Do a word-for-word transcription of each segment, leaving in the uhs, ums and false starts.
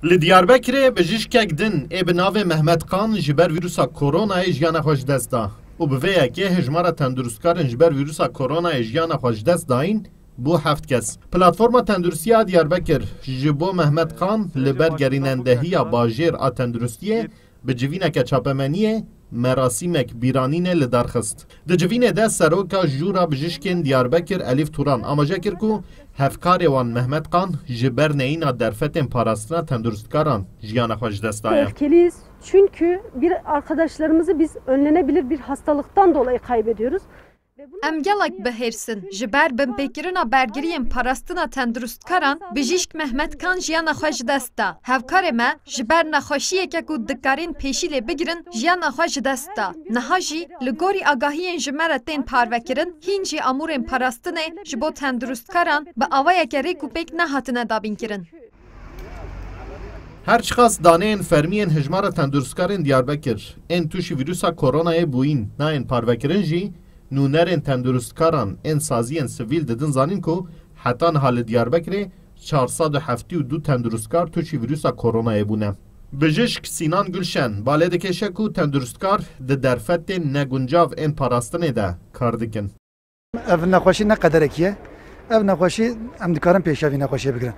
Li Diyarbekirê bijîşkek din ê bi navê Mehmet Kan ji ber vîrusa koronayê jiyana xwe ji dest da û bi vê yekê hejmara tenduristkarên ji ber vîrusa koronayê jiyana xwe ji dest dayîn bû heft kes. Platforma Tenduristiya Diyarbekir ji bo Mehmet Kan li ber gerînendehiya bajêr a tenduristiyê bi civîneke çapemeniyê merasîmek bîranînê li dar xist. Di civînê de Seroka Jûra Bijîşkên Diyarbekir Elîf Turan amaje kir ku hevkarê wan Mehmet Kan ji ber neyîna derfetên parastina tenduristkaran jiyana xwe ji dest daye. Öfkeliyiz çünkü bir arkadaşlarımızı biz önlenebilir bir hastalıktan dolayı kaybediyoruz. Em gelek bi hêrs in ji ber binpêkirina bergiriyên parastina tenduristkaran, bijîşk Mehmet Kan jiyana xwe ji dest da. Hevkarê me ji ber nexweşiyeke ku dikarîn pêşî lê bigirin, jiyana xwe ji dest da. Niha jî li gorî agahiyên ji me re tên parvekirin, hîn jî amûrên parastinê ji bo tenduristkaran bi awayeke rêk û pêk nehatine dabînkirin. Her çiqas daneyên fermî yên hejmara tenduristkarên Diyarbekir ên tûşî vîrusa koronayê bûyîn nayên parvekirin jî, nûnerên tenduristkaran ên saziyên sivîl didin zanîn ku heta niha li Diyarbekirê çar sed û heftê û du tendurustkar tûşî vîrusa koronayê bûne. Bijîşk Sînan Gulşen balê dikêşe ku tendurustkar di derfetên neguncav ên parastinê de kar dikin. Ev nexweşî ne qederekî ye. Ev nexweşî, em dikarin pêşiya vî nexweşiyê bigirin.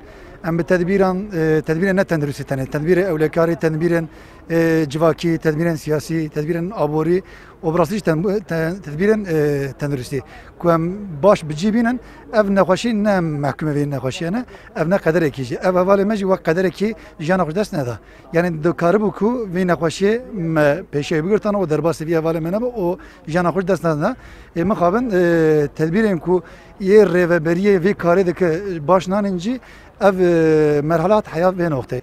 Em bi tedbîran, e, tedbîrên ne tenduristî tenê, tedbîrê ewlekarî, tedbîrên, e, civakî, tedbîrên siyasî, tedbîrên aborî û bi rastî jî ten-, te-, tedbîrên, e, tenduristî ku em baş bi cî bînin, ev nexweşî ne mehkûmê vê nexweşiyê ne, ev ne qederekî jî. Ev hevalê me jî wek qederekî jiyana xwe ji dest neda. Yani dikaribû ku vê nexweşiyê me pêşiya wî bigirtana û derbasî vî hevalê me nebe û jiyana xwe ji dest neda. Ê mixabin, e, tedbîrên ku yê rêveberiyê vê karê dike baş nanên jî ev, e, merhala hat heya vê noqteyê.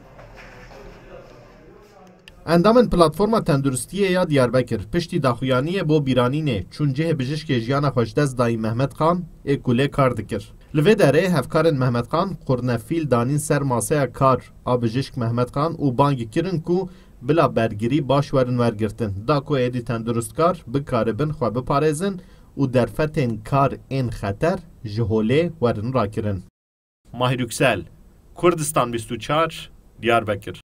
Endamên Platforma Tenduristiyê ya Diyarbekir piştî daxuyaniyê bo bîranînê çûn cihê bijîşkê jiyana xwe ji dest dayî Mehmet Kan ê ku lê kar dikir. Li vê derê hevkarên Mehmet Kan qurnefîl danîn ser maseya kar a bijîşk Mehmet Kan û bang kirin ku bila bergirî baş werin wergirtin, da ku êdî tendurustkar bikaribin xwe biparêzin û derfetên kar ên xeter ji holê werin rakirin. Mahir Yüksel, Kurdistan bîst û çar, Diyarbekir.